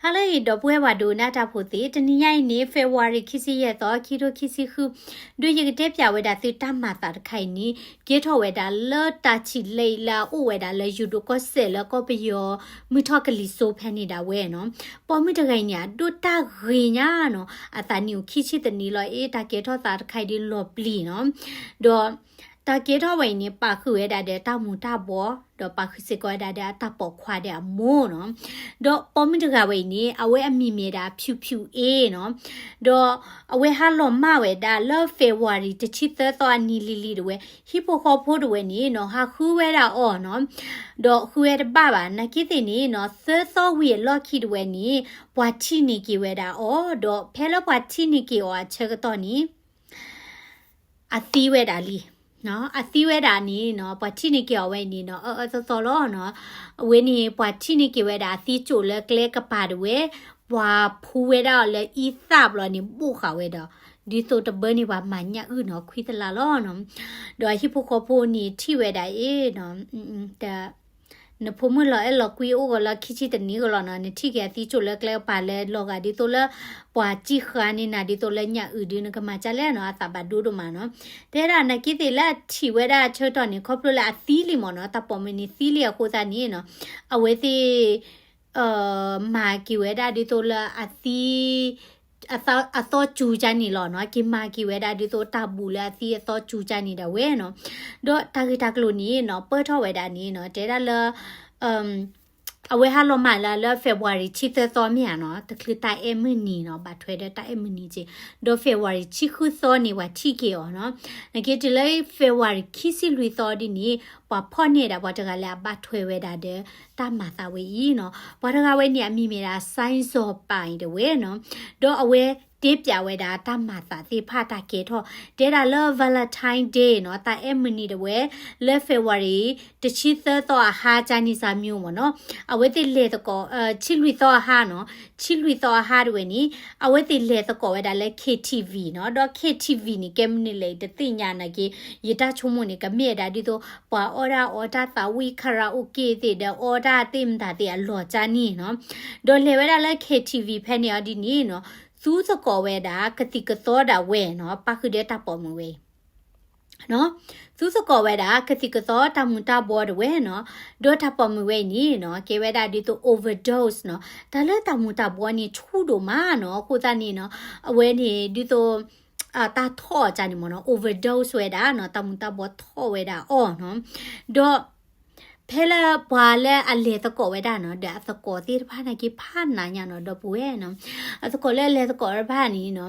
ဟါလၢအံၤ ဒီပုၢ်ဝဲၢ်ပှၤဒိကနၣ်တၢ်ဖိသ့ၣ်, တနံၤညါအံၤန့ၣ် February ခံဆံယဲၢ်သီ ခံထိခံဆံဃု, ဒုးယကတဲပၠးဝဲဒၣ်သုတၢ်မၤသးတခါအံၤန့ၣ် ကဲထီၣ်ဝဲဒၣ်လၢတၢ်ထံၣ်လၢအံၤလၢအအိၣ်ဝဲဒၣ်လၢယိၤဒိၣ်ကီၢ်စဲၣ်လၢကီၢ်ပယီၤ မုၢ်ထီၣ်ကလံၤစိဖဲန့ၣ်ဒၣ်ဝဲနီၤ. ပိာ်မုၣ်တဂၤအံၤန့ၣ် အဒိၣ်တၢ်ဂ့ၤညါနီၤ, အသးနံၣ်အိၣ်ခံဆံသနံးလီၤအ့, တၢ်ကဲထီၣ်သးတခါအံၤဒ်လီၤပျံၤနီၤ. ဒီး တၢ်ကဲထီၣ်ဝဲအံၤန့ၣ် ပာ်ဃုာ်ဝဲဒၣ်ဒီးတၢ်မူၤတၢ်ဘှီး, ဒီးပာ်ဃုာ်စ့ၢ်ကီးဝဲဒၣ်ဒီးအတၢ်ပိာ်ခွါဒီးအမိၢ်နီၤ. ဒီးပိာ်မုၣ်တဂၤဝဲအံၤန့ၣ် အဝဲအမံၤမ့ၢ်ဒၣ် ဖြူဖြူအေးနီၤ. ဒီးအဝဲဟးလီၤမၢ်ဝဲဒၣ်လၢ February တဆံသၢသီအနံၤလံၤလံၤတဝဲ, ဟံၣ်ဖိဃီဖိတဝဲန့ၣ်နီၤ ဟးဃုဝဲဒၣ်အီၤနီၤ. ဒီးဃုဝဲတဘၣ်ဘၣ်, နာ်က့သ့ၣ်န့ၣ်နီၤ သၢသီဝံၤအလီၢ်ခံတဝဲန့ၣ် ပှၤထံၣ်န့ၢ်က့ၤဝဲဒၣ်အီၤ, ဒီးဖဲလၢပှၤထံၣ်န့ၢ်က့ၤအီၤအဆၢကတီၢ်န့ၣ် အသံဝဲဒၣ်လံ. အသံဝဲဒၣ်န့ၣ်နီၤ ပှၤထံၣ်န့ၢ်က့ၤအီၤဝဲန့ၣ်နီၤ အၢအၢသီသီလီၤနီၤ. အဝဲန့ၣ် ပှၤထံၣ်န့ၢ်က့ၤဝဲဒၣ်အသံကၠိာ်လၢကျဲကပၤတဝဲ, ပှၤဖူဝဲဒၣ်အီၤလၢအံသၣ်ဘျီန့ၣ် ဘိၣ်ဃာ်ဝဲဒီး ဒ်သိးတဘၢန့ၣ်ပှၤမၤညၣ်အုၣ်နီၤ ခွံသလးလီၤနီၤ. ဒီးဟံၣ်ဖိဃီဖိန့ၣ်ထံၣ်ဝဲဒၣ်အံၤ နဖိမုၣ်လီၤအဲၣ်လီၤကွံအိၣ်ဂီၤလၢခံဆံတနံၣ်ဂီၤလီၤနီၤ, နထံၣ်က့ၤအသံကၠိာ်လၢကျဲကပၤလၢလီၤဂာ်ဒ်သိးလၢ ပှၤစံၣ်ဃါန့ၢ်နၤဒ်သိးလၢညၣ်အုၣ်ဒုး နကမၤကၢလဲၣ်နီၤ, အသးဘၣ်ဒိဒိၣ်မးနီၤ. တဲဒၣ်နာ်က့သ့ၣ်လၢအထံၣ်ဝဲဒၣ်အဆၢကတီၢ်န့ၣ် ခီဖျိလၢအသံလံမ့ၢ်နီၤ, တၢ်ပိာ်မုၣ်န့ၣ်သံလံအဃိသတးန့ၣ်နီၤ, အဝဲသ့ၣ် မၤက့ၤဝဲဒၣ်ဒ်သိးလၢအသံ အသီစူၤကၢန့ၣ်လီၤနီၤ, က့ၤမၤက့ၤဝဲဒၣ်ဒ်သိးတၢ်ဘူးလၢအသံအသီစူၤကၢန့ၣ်ဒၣ်ဝဲနီၤ. ဒီးတၢ်ဂ့ၢ်တၢ်ကျိၤန့ၣ်နီၤ ပၢၢ်ထီၣ်ဝဲဒၣ်န့ၣ်နီၤ တဲဒၣ်လၢ အဝဲဟးလီၤမၢ်လၢ လၢ February ဆံသၢသီမ့ၢ်ဧါနီၤ, တချုးတၢ်အဲၣ်မုၢ်နံၤနီၤ, ဘၣ်ထွဲဒီးတၢ်အဲၣ်မုၢ်နံၤက့ၤ, ဒီး February ဆံဃုသီန့ၣ် ပှၤထံၣ်က့ၤအီၤနီၤ. နာ်က့တုၤလၢ February ခံဆံလွံၢ်သီဒ်န့ၣ် ပှၤဖီၣ်န့ၢ်ဒၣ်ပှၤတဂၤလၢအဘၣ်ထွဲဝဲဒၣ်ဒီးတၢ်မၤသးဝဲအံၤနီၤ. ပှၤတဂၤဝဲန့ၣ် အမံၤမ့ၢ်ဒၣ် စဲၣ်စီၤပၤအံၤတဝဲနီၤ. ဒီးအဝဲတဲပၠးဝဲဒၣ်တၢ်မၤသးသ့ၣ်တဖၣ်တၢ်ကဲထီၣ်, တဲဒၣ်လၢ Valentine Day နီၤ, တၢ်အဲၣ်မုၢ်နံၤတဝဲ လၢ February တဆံသၢသီအဟါကၢန့ၣ် စၢ်မၠိမ့ၢ်နီၤ, အဝဲသ့ၣ်လဲၤသကိး ဆံလွံၢ်သီအဟါနီၤ, ဆံလွံၢ်သီအဟါတဝဲန့ၣ် အဝဲသ့ၣ်လဲၤသကိးဝဲဒၣ်လၢ K T V နီၤ, ဒီး K T V န့ၣ် ကဲမနုၤလဲၣ် တသ့ၣ်ညါနာ်က့, ယတၢ်ဆိကမိၣ်န့ၣ် ကမ့ၢ်ဝဲဒၣ်ဒ်သိး ပှၤအီၣ်ဒၣ်အီတၢ်သးဝံၣ် karaoke သ့ၣ်ဒီး အီတၢ်သ့ၣ်မတၤသ့ၣ်အလီၢ်ကၢန့ၣ်နီၤ. ဒီးလဲၤဝဲဒၣ်လၢ K T V ဖဲန့ၣ်အီၤဒ်န့ၣ်နီၤ, သူသကိးဝဲဒၣ်ကသံၣ်ကသီဒၣ်ဝဲနီၤ, ပၣ်ဃုာ်ဒီးတၢ်ပိာ်မုၣ်ဝဲအံၤ သူသကိးဝဲဒၣ် ကသံၣ်ကသီတၢ်မူၤတၢ်ဘှီးတဝဲနီၤ, ဒီးတၢ်ပိာ်မုၣ်ဝဲအံၤန့ၣ်နီၤ ကဲဝဲဒၣ်ဒ်သိး overdose နီၤ, တၢ်လၢတၢ်မူၤတၢ်ဘှီးန့ၣ်ဆူၣ်ဒိၣ်မးနီၤ, အဃိသတးန့ၣ်နီၤ အဝဲန့ၣ်ဒ်သိး တၢ်ထီၣ်အီၤကၢန့ၣ်မ့ၢ်နီၤ, overdose ဝဲဒၣ်နီၤ, တၢ်မူၤတၢ်ဘှီးထီၣ်ဝဲဒၣ်အီၤနီၤ, ဒီး ဖဲလၢပှၤလၢအလဲၤသကိးဝဲဒၣ်နီၤ, ဒီးအသကိးသ့ၣ်တဖၣ်နာ်က့ဖးနးညါနီၤ, ဒီပုၢ်ဝဲၢ်နီၤ, အသကိးလၢအလဲၤသကိးတဖၣ်န့ၣ်နီၤ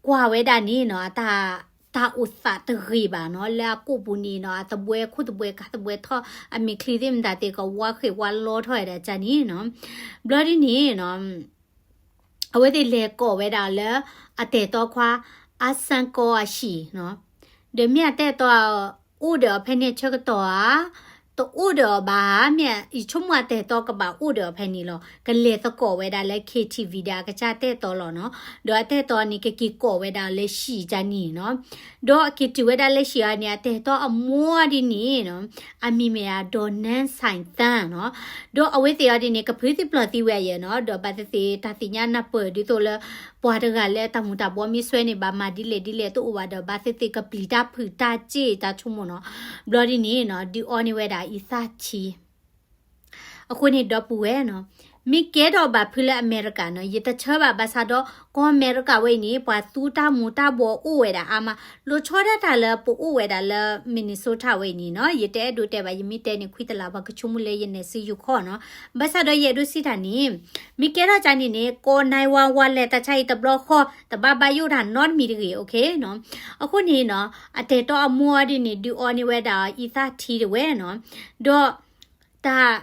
ကွၢ်ဝဲဒၣ်န့ၣ်နီၤ, တၢ်အိၣ်သးတဂ့ၤဘၣ်နီၤ, လၢအကိာ်ပူၤန့ၣ်နီၤ, အသဘှဲခိၣ်သဘှဲကးသဘှဲထီၣ်, အမဲာ်ချံသ့ၣ်မတၤသ့ၣ်ကဝါဃ့ၢ်ဝါလီထီၣ်ဝဲဒၣ်ကၢန့ၣ်နီၤ, ဘျီဒ်န့ၣ်နီၤ အဝဲသ့ၣ်လဲၤကိးဝဲဒၣ်လၢ အတၢ်အဲၣ်တီခွါ အါစၣ်ကီအဟံၣ်နီၤ, ဒီးမ့ၢ်အတၢ်အဲၣ်တီအိၣ်ဒီးအီၤဖဲန့ၣ်ဆၢကတီၢ်ဧါ, တအိၣ်ဒီးအီၤဘၣ်ဧါ, မ့ၢ်ယဆိကမိၣ်အတၢ်အဲၣ်တီကဘၣ်အိၣ်ဒီးအီၤဖဲန့ၣ်လီၤ, ကလဲၤသကိးဝဲဒၣ်လၢ K T V ဒီးအကစၢ်တၢ်အဲၣ်တီလီၤနီၤ, ဒီးအတၢ်အဲၣ်တီန့ၣ် ကက့ၤကိးဝဲဒၣ်လၢဟံၣ်ကၢန့ၣ်နီၤ, ဒီးအက့ၤတုၤဝဲဒၣ်လၢဟံၣ်အီၤန့ၣ် အတၢ်အဲၣ်တီအမိၢ်အီၤဒ်န့ၣ်နီၤ, အမံၤမ့ၢ်ဒၣ် ဒေါ်နန်းဆိုင်သန်း နီၤ, ဒီးအဝဲသ့ၣ်အီၤဒ်န့ၣ် ကဖုသံပျီၢ်သံဝဲအယဲၢ်နီၤ, ဒီးဘၣ်သ့ၣ်သ့ၣ်တၢ်သ့ၣ်ညါနၢ်ပၢၢ်ဒ်သိးလၢ ပှၤတဂၤလၢတၢ်မူၤတၢ်ဘှီးမ့ၢ်စွဲန့ၣ် ဘၣ်မၤဒ်လဲၣ်ဒ်လဲၣ်တအိၣ်ဘၣ်ဒီး ဘၣ်သ့ၣ်သ့ၣ်ကပျံၤတၢ်ဖုးတၢ်စ့ၢ်တၢ်ဆိကမိၣ်နီၤ, ဘျီဒ်န့ၣ်နီၤ ဒုးအီန့ၢ်ဝဲဒၣ်အံသၣ်ထံ အဃိန့ၣ်ဒီပုၢ်ဝဲၢ်နီၤ, မ့ၢ်ကဲထီၣ်ဘၣ်ဖုလၢအမဲရကၤနီၤ, ယတဆၢဘၣ်ဘၣ်ဆၣ်ဒီး ကီၢ်အမဲရကၤဝဲအံၤန့ၣ် ပှၤသူတၢ်မူၤတၢ်ဘှီးအိၣ်ဝဲဒၣ်အါမး, လီၤဆီဒၣ်တၢ်လၢပအိၣ်ဝဲဒၣ်လၢ Minnesota ဝဲအံၤန့ၣ်နီၤ, ယတအဲၣ်ဒိးတဲဘၣ်, ယမ့ၢ်တဲန့ၣ် ခွံတလးပှၤကဆိကမိၣ်လၢယနဲၣ်စ့ယိၤခီၣ်နီၤ, ဘၣ်ဆၣ်ဒီးယအဲၣ်ဒိးစံးတၢ်န့ၣ်, မ့ၢ်ကဲထီၣ်ကၢန့ၣ်န့ၣ် ကိး nine one one လဲၤတၢ်ဆါအံၤတဘျီဃီ, တဘၣ်ဘၣ်ယိၣ်တၢ်နီတမံၤတဂ့ၤ, OK နီၤ, အဃိန့ၣ်နီၤ, အတၢ်အဲၣ်တီအမိၢ်အီၤဒ်န့ၣ် ဒုးအီန့ၢ်ဝဲဒၣ်အံသၣ်ထံတဝဲနီၤ, ဒီး တၢ်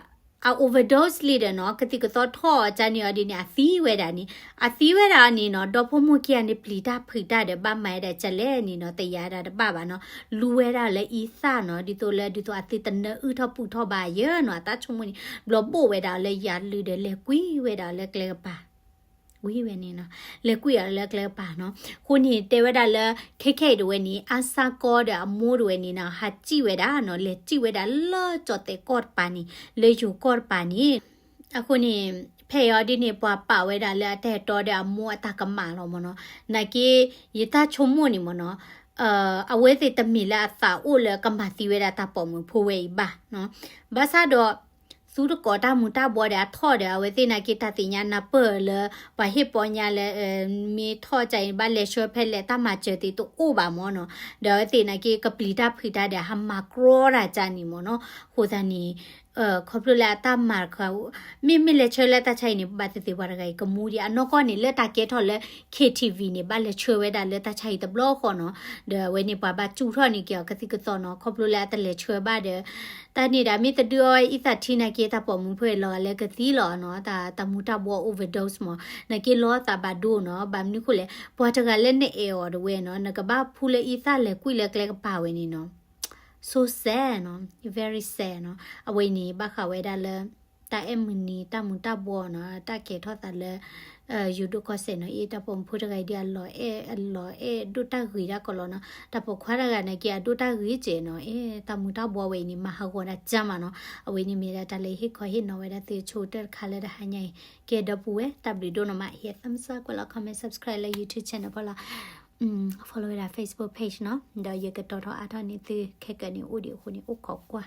အ overdose လံဒီးနီၤ, ကသံၣ်ကသီထီၣ်အီၤကၢန့ၣ်အီၤဒ်န့ၣ် အသံဝဲဒၣ်န့ၣ်, အသံဝဲဒၣ်အီၤန့ၣ်နီၤ, ဒီဖိမိၢ်ခံဂၤန့ၣ်ပျံၤတၢ်ဖုးတၢ်ဒီး ဘၣ်မၤဝဲဒၣ်ကလဲၣ်န့ၣ်နီၤ, တယာ်ဒၣ်တဘၣ်ဘၣ်နီၤ, လူဝဲဒၣ်လၢအံသၣ်နီၤ, ဒ်သိးလၢ ဒ်သိးအသုတနၢအုၣ်ထီၣ်ပူၤထီၣ်ဘၣ်ယဲနီၤ, အတၢ်ဆိကမိၣ်န့ၣ်, ဘျီဘိၣ်ဝဲဒၣ်လၢယၤလုၢ်ဒီး လဲၤကွံာ်ဝဲဒၣ်လၢကျဲကပၤ ဝံၤဝဲန့ၣ်နီၤ, လဲၤကွံာ်အီၤလၢကျဲကပၤနီၤ, အဃိန့ၣ်တဲဝဲဒၣ်လၢ ခဲခဲအံၤတဝဲန့ၣ် အါစၢ်ကီဒီးအမိၢ်တဝဲန့ၣ်နီၤ, ဟးစံၣ်ဝဲဒၣ်နီၤ, လဲၤစံၣ်ဝဲဒၣ်လၢကၠီၣ်တဲာ်ကီၢ်တပၤန့ၣ်, လၢယိၤကီၢ်တပၤန့ၣ်, အဃိန့ၣ် ဖဲအံၤအီၤဒ်န့ၣ် ပှၤပာ်ဝဲဒၣ်လၢအတၢ်အဲၣ်တီဒီးအမိၢ်အတၢ်ကမၣ်လီၤမ့ၢ်နီၤ. နာ်က့ ယတၢ်ဆိကမိၣ်န့ၣ်မ့ၢ်နီၤ, အဝဲသ့ၣ်တမ့ၢ်လၢအသးအိၣ်လၢကမၤသံဝဲဒၣ်တၢ်ပိာ်မုၣ်ဖိဝဲအံၤဘၣ်နီၤ. ဘၣ်ဆၣ်ဒီး သူတကိးတၢ်မူၤတၢ်ဘှီဒီးအထီၣ်ဒီး အဝဲသ့ၣ်နာ်က့ တၢ်သ့ၣ်ညါနၢ်ပၢၢ်လၢ ပှၤဟ့ၣ်ပီညါလၢ မ့ၢ်ထီၣ်ကၢအံၤန့ၣ် ဘၣ်လဲၤဆှၢဖဲလဲၣ် တၢ်မၤစၢၤသ့ၣ်တအိၣ်ဘၣ်မ့ၢ်နီၤ. ဒီးအဝဲသ့ၣ်နာ်က့ ကပျံၤတၢ်ဖုးတၢ်ဒီး ဟးမၤကြီတၢ်ကၢန့ၣ်မ့ၢ်နီၤ. အဃိသတးန့ၣ် ခီဖျိလၢအတၢ်မၤတခါ မ့မ့ၢ်လဲၤဆှၢလၢတၢ်ဆါအံၤန့ၣ် ဘၣ်သ့ၣ်သ့ၣ်ပှၤတဂၤအံၤကမူဒံး အနီၢ်ကီၢ်န့ၣ် လၢတၢ်ကဲထီၣ်လၢ K T V န့ၣ် ဘၣ်လဲၤဆှၢဝဲဒၣ်လၢတၢ်ဆါအံၤတဘျီဃီနီၤ. ဒီးအဝဲန့ၣ် ပှၤဘၣ်စူၢ်ထီၣ်န့ၢ်က့ၤအီၤကသံၣ်ကသီနီၤ. ခီဖျိလၢအတလဲၤဆှၢဘၣ်ဒီး တၢ်န့ၣ်ဒီး မ့ၢ်တဒုးအီအံသၣ်ထံနာ်က့ တၢ်ပိာ်မုၣ်ဖိအံၤလီၤဂာ်လၢကသံလီၤနီၤ. တၢ် တၢ်မူၤတၢ်ဘှီ overdose မ့ၢ် နာ်က့လီၤသးဘၣ်ဒိနီၤ. ဘၣ်မနုၤဃိလဲၣ် ပှၤတဂၤလၢနအဲၣ်အီၤတဝဲနီၤ နကဘၣ်ဖှူလၢအံသၣ်လဲၤကွံာ်လၢကျဲကပၤဝဲန့ၣ်နီၤ. So sad နီၤ, very sad နီၤ. အဝဲန့ၣ် ဘၣ်ဃးဝဲဒၣ်လၢ တၢ်အဲၣ်မုၢ်နံၤ တၢ်မူၤတၢ်ဘှီနီၤ, တၢ်ကဲထီၣ်သးလၢ ယိၤဒိၣ်ကီၢ်စဲၣ်နီၤ. အ့ တၢ်ပိာ်မုၣ်ဖိတဂၤအံၤဒ်အလီၤအဲၣ် အလီၤအဲၣ်ဒိၣ်တၢ်ဂ့ၤတၢ်ကီလီၤနီၤ. တၢ်ပိာ်ခွါတဂၤနာ်က့ အဒိၣ်တၢ်ဂ့ၤကဲနီၤ. အ့ တၢ်မူၤတၢ်ဘှီဝဲအံၤန့ၣ် မၤဟးဂီၤဒၣ်ကၢမးနီၤ. အဝဲန့ၣ်မ့ၢ်ဒၣ်တၢ်လၢဟ့ၣ်ခီဟ့ၣ်နီၤဝဲဒၣ်သုဆိကတၢၢ်တခါလၢတဟါညါအံၤ. ကဲဒီပုၢ်ဝဲၢ် တၢ်ဘျုးဒိၣ်နီၤမး. Hit thumbs up ကွဲးလီၤ comment subscribe လၢ YouTube channel ဖီလာ် follow ဝဲဒၣ် Facebook page နီၤ. ဒီးယကတီၤထီၣ်အါထီၣ်န့ၢ်သုခဲကနံၣ်အိၣ်ဒံးအဃိန့ၣ် အိၣ်ခိးကွၢ်